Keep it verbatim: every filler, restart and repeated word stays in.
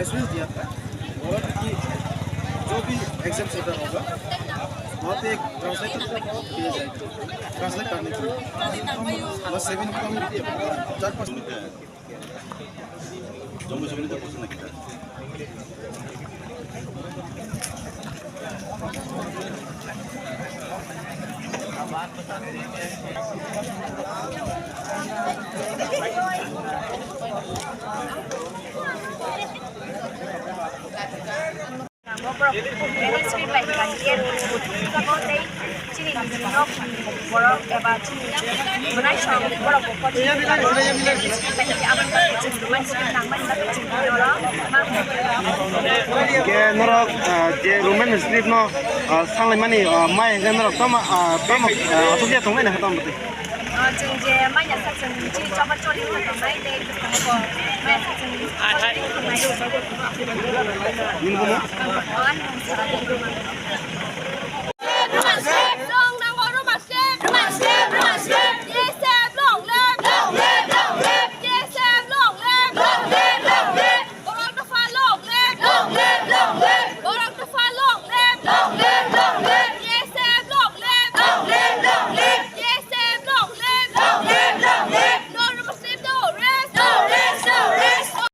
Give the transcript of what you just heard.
एसएमएस दिया था, बोला था कि जो भी एग्जाम सेंटर होगा, वहाँ पे एक ट्रांसलेटर को दिया जाएगा, ट्रांसलेट करने के लिए। बस सेवन किलोमीटर, चार पाँच। Ang bo borok management bai kha, hiya bo tei chini nok borok eba chini mwnai song borok bo kochi management bai kha, aboni bagwi chwng management nangmani bagwi chwng oro ma. Hingke norok, ah, je Roman script no, ah, sanglaimani, ah, mai hingke norok tamo, ah, tamo, ah, asukya tongnai na tamo tei? Ah, chwng je mai ya sa chwng chini choba choli wngkha tongnai tei bwskango bo mai ya sa chwng choli wngkha tongnai. Nini bumo? Oh, ani bumo Sara Debbarma.